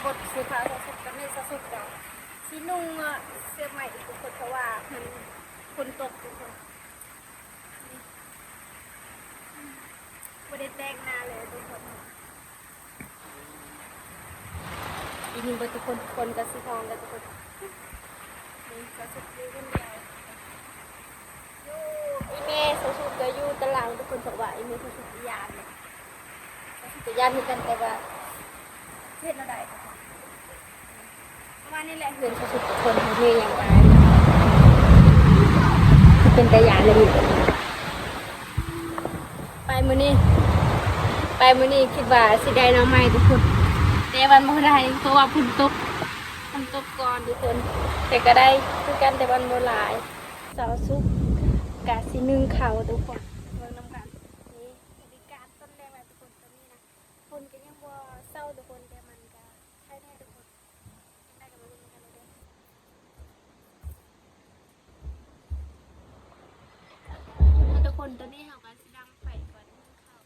ບົດເສື້ອຜ້າສາວສຸກກັບແມ່ສາວສຸກກໍຊິນຸ່ງເສື້ອໃໝ່ອີກທຸກຄົນ ເພາະວ່າມັນຝົນຕົກທຸກຄົນ. ບໍ່ໄດ້ແຕ່ງໜ້າເລີຍທຸກຄົນ. ອີນີ້ເບິດທຸກຄົນ ຄົນກໍຊິຮ້ອງກັນທຸກຄົນ. ນີ້ສາວສຸກຢູ່ຄົນດຽວ ຢູ່ ອີແມ່ສາວສຸກກໍຢູ່ຕາລ່າງທຸກຄົນ ເພາະວ່າອີແມ່ສາວສຸກກໍຢ້ານ ສາວສຸກກໍຢ້ານຄືກັນ ແຕ່ວ່າເຮັດແນວໃດ ປະມານນີ້ແຫຼະ ເຮືອນສາວສຸກທຸກຄົນ ເຮັດຫຍັງໄປ ຄືເປັນຕາຢ້ານເລີຍ. ໄປມື້ນີ້ ໄປມື້ນີ້ຄິດວ່າຊິໄດ້ໜໍ່ໄມ້ທຸກຄົນ ແຕ່ມັນບໍ່ໄດ້ ເພາະວ່າຝົນຕົກ ຝົນຕົກກ່ອນທຸກຄົນ ແຕ່ກໍໄດ້ຄືກັນ ແຕ່ມັນບໍ່ຫຼາຍ. ສາວສຸກກະຊິໜຶ້ງເຂົ້າທຸກຄົນ ເບິ່ງນຳກັນ. ນີ້ ບັນຍາກາດຕອນແລງແລ້ວທຸກຄົນ ຕອນນີ້ນະ ຝົນກໍຍັງບໍ່ເຊົາທຸກຄົນ ແຕ່ມັນກໍໄຄແດ່ທຸກຄົນ. ຈັ່ງໃດກໍມາເບິ່ງນຳກັນເລີຍເດີ ທຸກຄົນ. ຕອນນີ້ເຮົາກໍຊິດັງໄຟກ່ອນໜຶ່ງເຂົ້າ.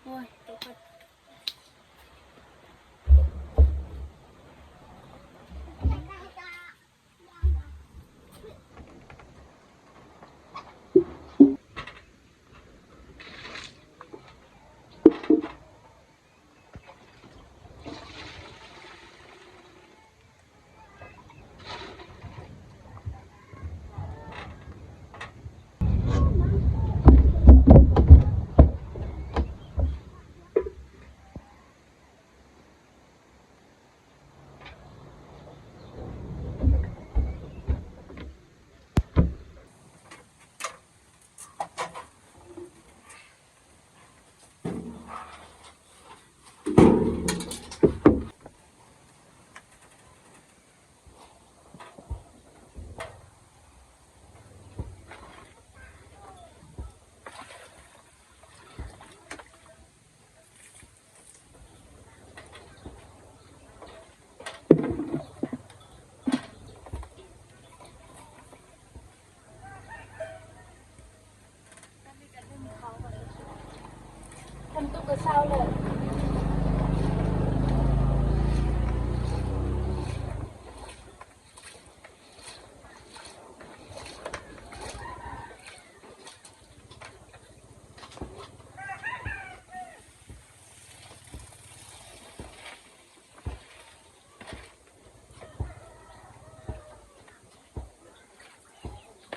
ໂອ້ຍ ຕົກ. ຝົນຕົກກໍເຊົາແລ້ວ.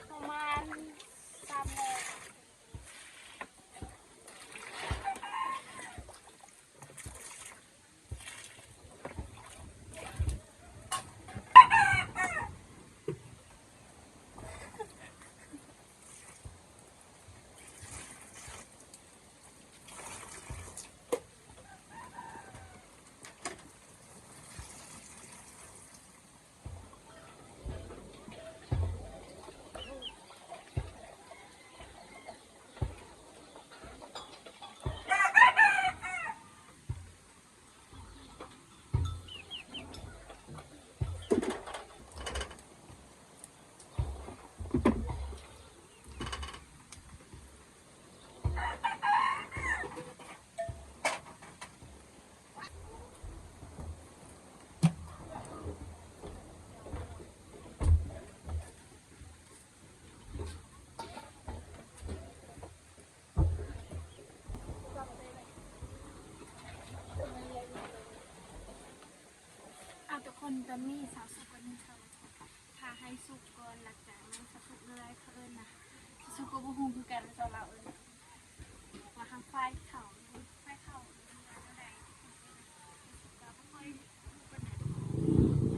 ປະມານສາມໂມງ. ເອົາ ທຸກຄົນ ຕອນນີ້ສາວສຸກກໍໜຶ້ງເຂົ້າ ຖ້າໃຫ້ສຸກກ່ອນ ຫຼັງຈາກນັ້ນສາວສຸກເລີຍ ເຂົາເອີ້ນນະ ສາວສຸກກໍບໍ່ຮູ້ຄືກັນວ່າຊາວລາວເອີ້ນ ວ່າທາງຝ່າຍເຂົາ ຝ່າຍເຂົາເອີ້ນວ່າແນວໃດ ສາວສຸກກໍບໍ່ຄ່ອຍຮູ້ປານໃດ.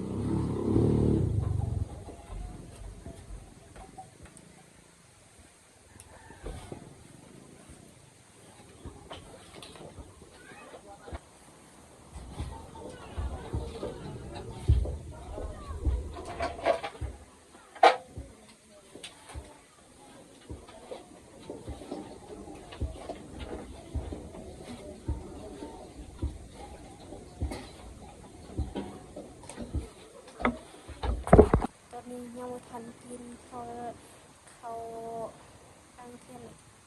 ຍັງບໍ່ທັນກິນ ເພາະເຂົາ ບາງເທື່ອ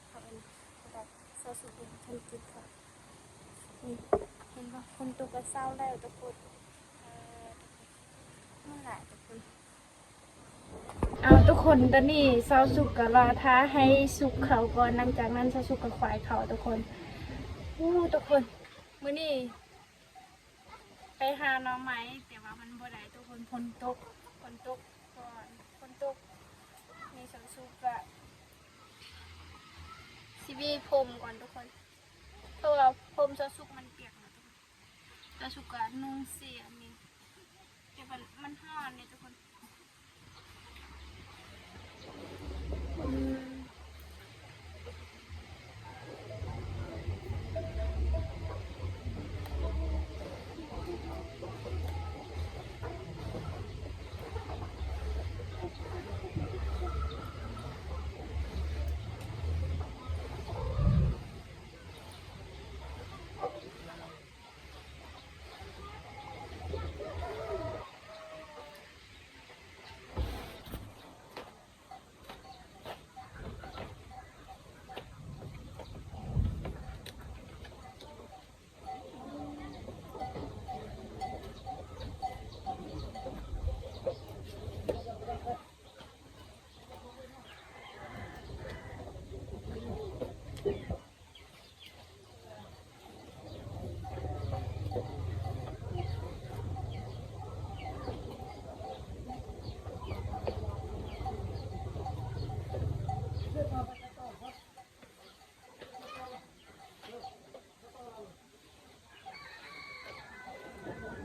ເຂົາເອີ້ນ ແບບ ຊາວສຸກຍັງບໍ່ທັນກິນເຂົາ. ນີ້ ເຫັນບໍ່? ຝົນຕົກກໍເຊົາແລ້ວທຸກຄົນ. ເອີ ມັນຫຼາຍທຸກຄົນ. ເອົາ ທຸກຄົນ ຕອນນີ້ຊາວສຸກກໍລໍຖ້າໃຫ້ສຸກເຂົ້າກ່ອນ, ຫຼັງຈາກນັ້ນຊາວສຸກກໍຂວາຍເຂົ້າທຸກຄົນ. ໂອ້ ທຸກຄົນ ມື້ນີ້ໄປຫາໜໍ່ໄມ້ ແຕ່ວ່າມັນບໍ່ໄດ້ທຸກຄົນ, ຝົນຕົກ ຝົນຕົກກ່ອນ ຝົນຕົກ. ນີ້ຊາວສຸກກໍຊິຫວີຜົມກ່ອນທຸກຄົນ ເພາະວ່າຜົມຊາວສຸກມັນປຽກ. ແລ້ວສຸກະນຸ່ງເສື້ອນີ້ ແຕ່ວ່າມັນຮ້ອນເດ້ທຸກຄົນ.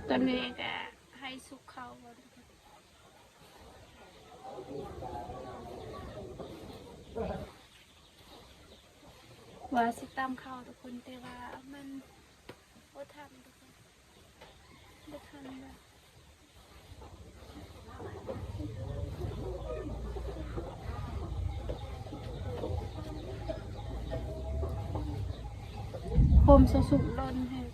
ຕອນນີ້ກະໃຫ້ສຸກເຂົ້າກ່ອນ ວ່າຊິຕຳເຂົ້າທຸກຄົນ ແຕ່ວ່າມັນບໍ່ທັນທຸກຄົນ ບໍ່ທັນແລ້ວ. ຜົມຊາວສຸກຫຼົ່ນແຮງ.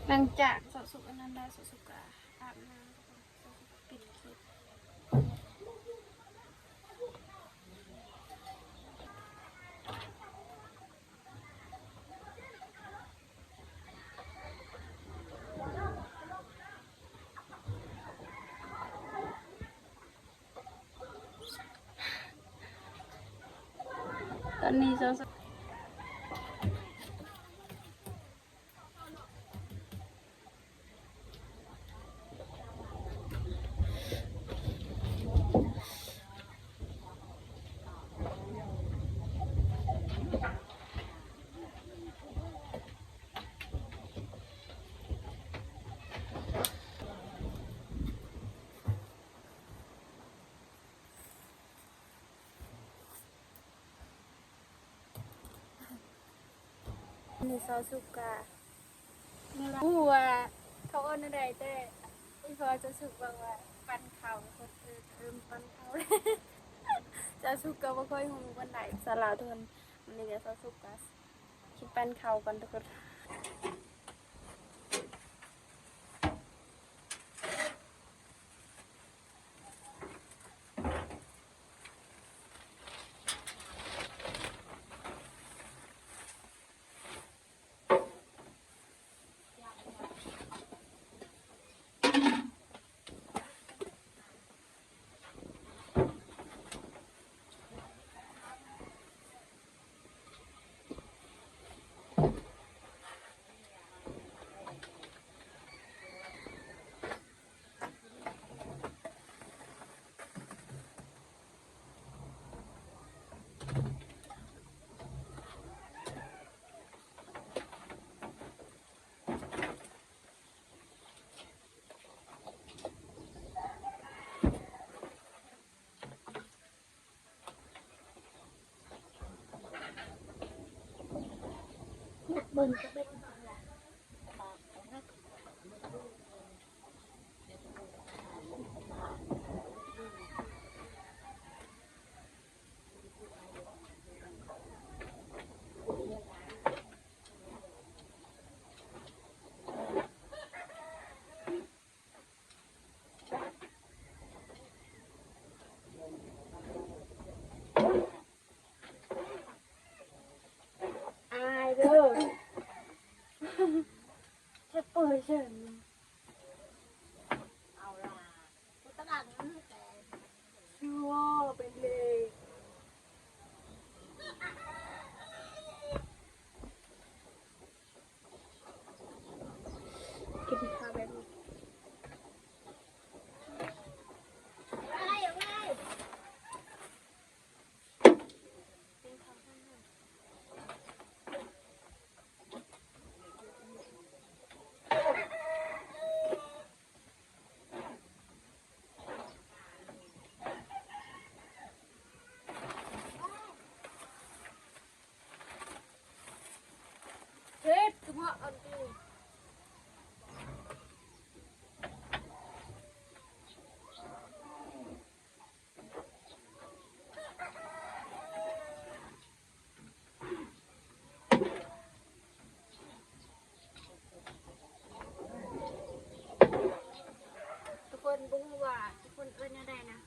ຫຼັງຈາກຊາວສຸກອັນນັ້ນແລ້ວ ຊາວສຸກກະອາບນ້ຳ ປິດຄລິບ. ຕອນນີ້ຊາວສຸກ ນີ້ຊາວສຸກກະ ບໍ່ຮູ້ວ່າເຂົາເອີ້ນແນວໃດ ແຕ່ອີ່ພໍ່ຊາວສຸກບອກວ່າປັ່ນເຂົ້າ ເພິ່ນເອີ້ນປັ່ນເຂົ້າ. ຊາວສຸກກໍບໍ່ຄ່ອຍຮູ້ປານໃດພາສາລາວທຸກຄົນ. ມື້ນີ້ກໍຊາວສຸກກໍຊິປັ່ນເຂົ້າກ່ອນທຸກຄົນ. ເບິ່ງກໍເບິ່ງ. ເອີຍ ເຊີນ ເອົາລະ ກູຕະບາດມັນແຕກ ຊິວເປັນເລ ກິນເຂົ້າແບບນີ້. ເຮັດສະເພາະອັນນີ້ ທຸກຄົນບໍ່ຮູ້ວ່າທຸກຄົນເອີ້ນແນວໃດນະ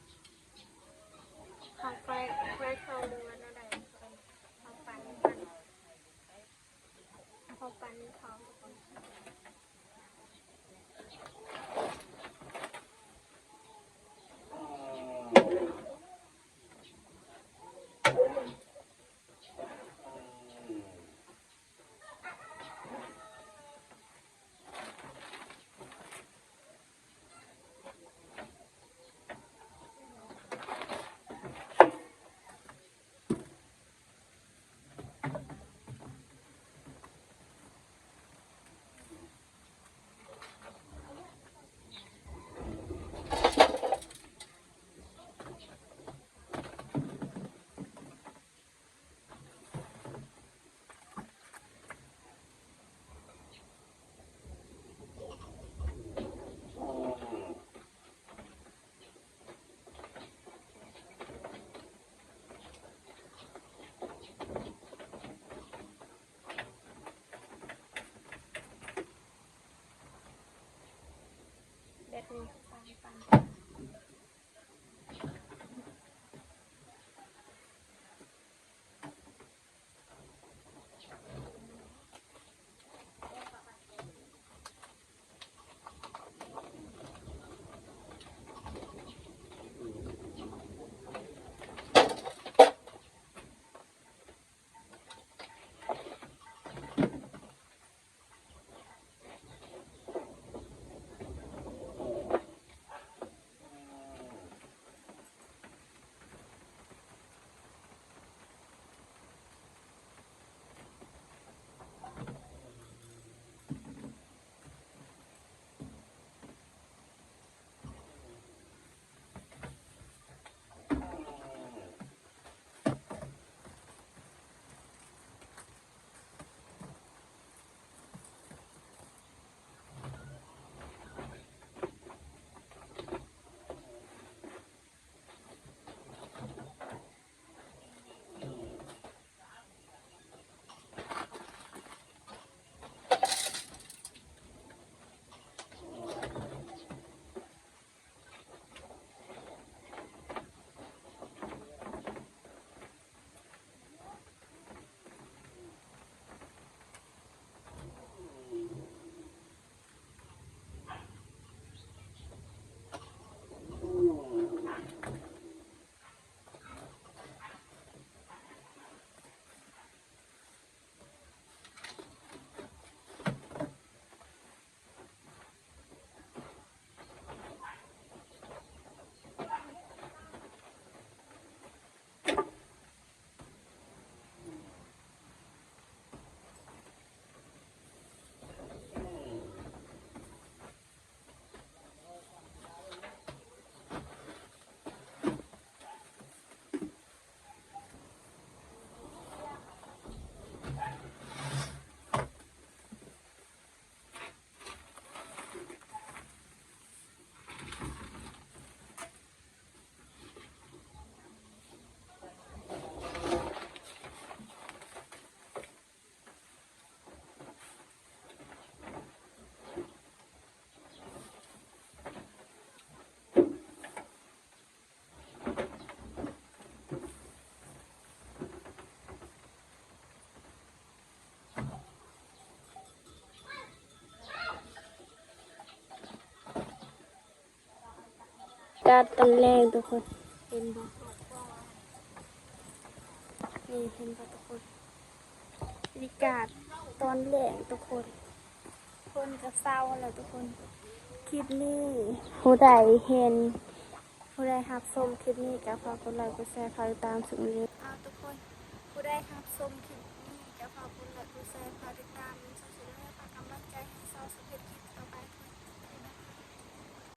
ເຂົ້າໄຟ ໄຟເຂົ້າ ຫຼືວ່າແນວໃດ ເຂົ້າປັ່ນ ເຂົ້າປັ່ນ ເຂົ້າປັ່ນ ແບບນີ້ ປັນ ປັນ. ຕອນແລງທຸກຄົນ ເຫັນບໍ່? ນີ້ເຫັນບໍ່ທຸກຄົນ? ບັນຍາກາດຕອນແລງທຸກຄົນ ຝົນກໍເຊົາແລ້ວທຸກຄົນ. ຄລິບນີ້ຜູ້ໃດເຫັນ ຜູ້ໃດຮັບຊົມຄລິບນີ້ກໍຝາກກົດໄລ ກົດແຊ ຝາກຕິດຕາມຊ່ອງນີ້. ເອົາທຸກຄົນ ຜູ້ໃດຮັບຊົມຄລິບນີ້ກໍຝາກກົດໄລ ກົດແຊ ຝາກຕິດຕາມຊ່ອງນີ້ ເພື່ອເປັນກຳລັງໃຈໃຫ້ເຮົາສຳເລັດຄລິບຕໍ່ໄປ